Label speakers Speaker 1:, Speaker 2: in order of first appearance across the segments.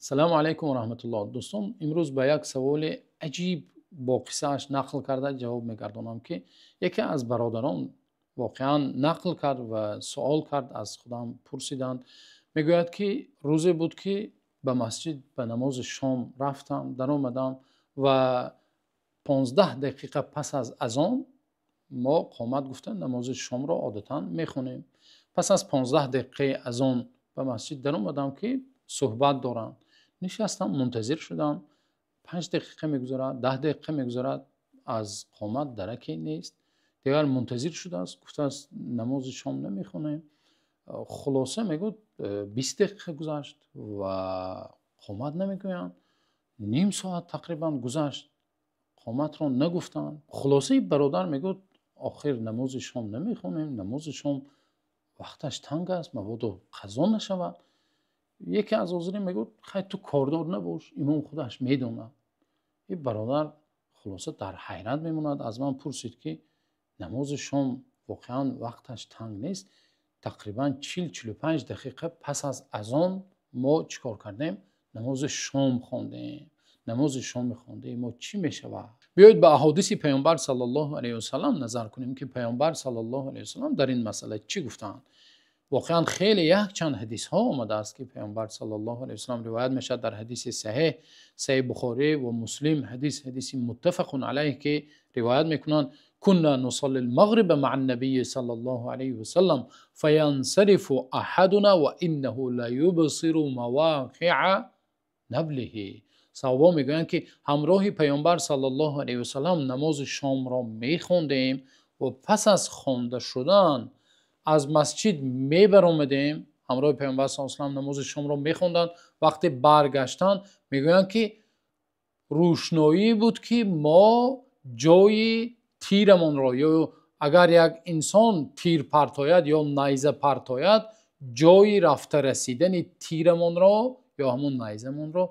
Speaker 1: Салому алайкум ва раҳматуллоҳ. Дӯстон, имрӯз ба як саволи аҷиб бо қиссааш нақл карда ҷавоб мегардонам, ки яке аз бародарон воқеан нақл кард ва суол кард, аз худам пурсиданд. Мегӯяд, ки рӯзе буд, ки ба масҷид ба намози шом рафтам, даромадам ва 15 дақиқа пас аз азон мо қомат гуфта намози шомро одатан мехонем. Пас аз 15 дақиқаи азон ба масҷид даромадам, ки суҳбат дорам. Нишастам, мунтазир шудам. 5 дақиқа мегузарад, 10 дақиқа мегузарад, аз қомат дараке нест. Дигар мунтазир шудааст, гуфтааст намози шом намехонем. Хулоса мегӯяд, 20 дақиқа гузашт ва қомат намегӯянд. Ним соат тақрибан гузашт, қоматро нагуфтанд. Хулосаи бародар мегӯяд, охир намози шом намехонем, намози шом вақташ танг аст, мабодо қазо нашавад. Яке аз ҳозирин мегӯяд, хай ту кордор набош, имом худаш медонад. Ин бародар хулоса дар ҳайрат мемонад. Аз ман пурсид, ки намози шом воқеан вақташ танг нест, тақрибан 40-45 дақиқа пас аз азон мо чӣ кор кардем? Намози шом хондем. Намози шом хондем, мо чӣ мешавад? Биёед ба аҳодиси Паёмбар саллаллоҳу алайҳи васаллам назар кунем, ки Паёмбар саллаллоҳу алайҳи васаллам дар ин масъала чӣ гуфтаанд. Воқеан хеле якчанд ҳадисҳо омадааст, ки Паёмбар саллаллоҳу алайҳи васаллам ривоят мешавад дар ҳадиси саҳеҳ, Саҳеҳи Бухорӣ ва Муслим, ҳадиси муттафақун алайҳ, ки ривоят мекунанд: كنا نصلي المغرب مع النبي صلى الله عليه وسلم فينصرف أحدنا وإنه ليبصر مواقع نبله. Саҳоба мегӯянд, ки ҳамроҳи Паёмбар саллаллоҳу алайҳи васаллам намози шомро мехондем ва пас аз хонда шудан аз масҷид мебаромадем. Ҳамроҳи Паёмбар саллаллоҳу алайҳи васаллам намози шомро мехонданд. Вақте баргаштанд, мегӯянд, ки рӯшноӣ буд, ки мо ҷои тирамонро, ё агар як инсон тир партояд ё найза партояд, ҷои рафта расидани тирамонро ё ҳамон найзамонро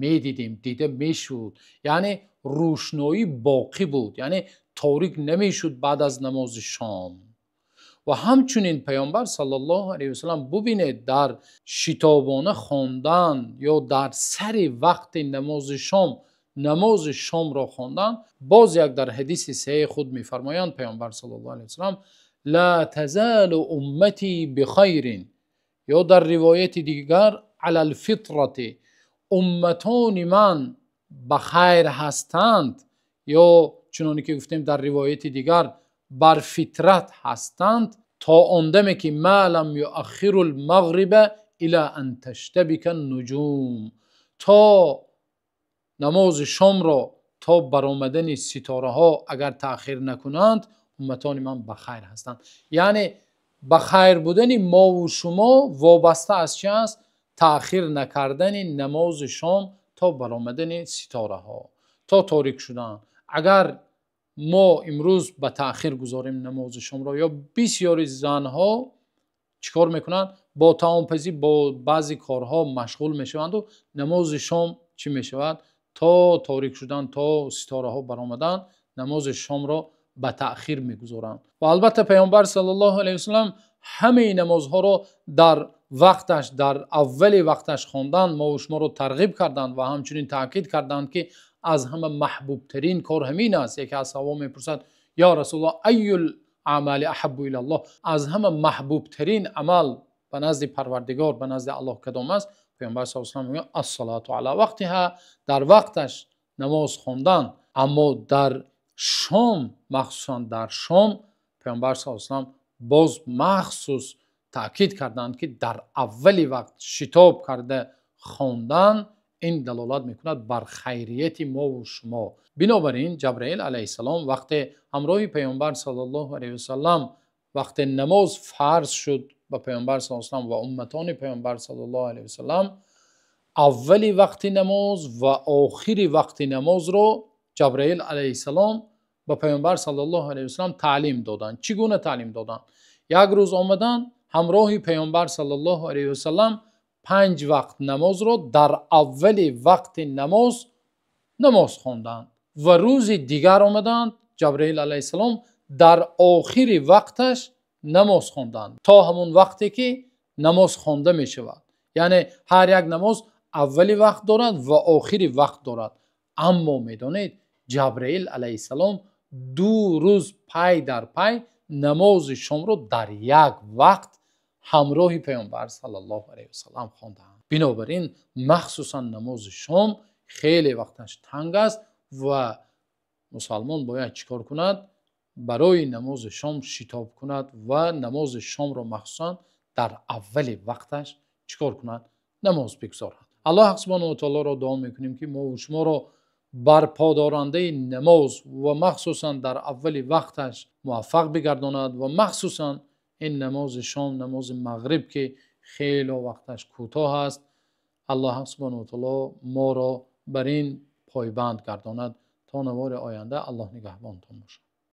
Speaker 1: медидем, дида мешуд. Яъне рӯшноӣ боқӣ буд, яъне торик намешуд баъд аз намози шом. Ва ҳамчунин Паёмбар саллаллоҳу алайҳи васаллам, бубинед, дар шитобона хондан ё дар сари вақти намози шом намози шомро хондан, боз як дар ҳадиси саҳеҳи худ мефармоянд Паёмбар саллаллоҳу алайҳи васаллам: ла тазалу уммати бихайрин, ё дар ривояти дигар алал фитрати, умматони ман ба хайр ҳастанд, ё чуноне ки гуфтем дар ривояти дигар бар фитрат ҳастанд, то он даме ки ма лам юаххирул мағриба ила ан таштабика нуҷум, то намози шомро то баромадани ситораҳо агар таъхир накунанд, умматони ман ба хайр ҳастанд. Яъне ба хайр будани мо ва шумо вобаста аз чи аст? Таъхир накардани намози шом то баромадани ситораҳо, то торик шудан. Агар мо имрӯз ба таъхир гузорем намози шомро, ё бисёри занҳо чӣ кор мекунанд? Бо таомпазӣ, бо баъзе корҳо машғул мешаванду намози шом чӣ мешавад? То торик шудан, то ситораҳо баромадан намози шомро ба таъхир мегузоранд. Ва албатта Паёмбар саллаллоҳу алайҳи васаллам ҳамаи намозҳоро дар вақташ, дар аввали вақташ хондан мо ва шуморо тарғиб карданд ва ҳамчунин таъкид карданд, ки аз ҳама маҳбубтарин кор ҳамин аст. Яке аз саҳоба мепурсад: ё Расулуллоҳ, айюл аъмали аҳаббу илаллоҳ? Аз ҳама маҳбубтарин амал ба назди Парвардигор, ба назди Аллоҳ кадом аст? Паёмбар саллаллоҳу алайҳи васаллам мегӯяд: ас-салату ала вақтиҳа, дар вақташ намоз хондан. Аммо дар шом, махсусан дар шом, Паёмбар саллаллоҳу алайҳи васаллам боз махсус таъкид карданд, ки дар аввали вақт шитоб карда хондан ин далолат мекунад бар хайрияти мо ва шумо. Бинобар ин Ҷабраил алайҳиссалом вақте ҳамроҳи Паёмбар саллаллоҳу алайҳи васаллам вақте намоз фарз шуд ба Паёмбар саллаллоҳу алайҳи васаллам ва умматони Паёмбар саллаллоҳу алайҳи васаллам, аввали вақти намоз ва охири вақти намозро Ҷабраил алайҳиссалом ба Паёмбар саллаллоҳу алайҳи васаллам таълим доданд. Чӣ гуна таълим доданд? Як рӯз омаданд ҳамроҳи Паёмбар саллаллоҳу алайҳи васаллам 5 вақт намозро дар аввали вақти намоз намоз хонданд ва рӯзи дигар омаданд Ҷабраил алайҳиссалом дар охири вақташ намоз хонданд, то ҳамон вақте ки намоз хонда мешавад. Яъне ҳар як намоз Аввали вақт дорад ва охири вақт дорад. Аммо медонед, Ҷабраил алайҳиссалом 2 рӯз пай дар пай намози шомро дар як вақт ҳамроҳи Паёмбар саллаллоҳу алайҳи васаллам хондаанд. Бинобар ин махсусан намози шом хеле вақташ танг аст ва мусалмон бояд чӣ кор кунад? Барои намози шом шитоб кунад ва намози шомро махсусан дар аввали вақташ чӣ кор кунад? Намоз бигзорад. Аллоҳ субҳонаҳу ва таолоро дуо мекунем, ки мо ва шуморо барподорандаи намоз ва махсусан дар аввали вақташ муваффақ бигардонад ва махсусан ин намози шом, намози мағриб, ки хеле вақташ кӯтоҳ аст, Аллоҳ субҳонаҳу ва таоло моро бар ин пойбанд гардонад. То навори оянда Аллоҳ нигаҳбонтон бошад.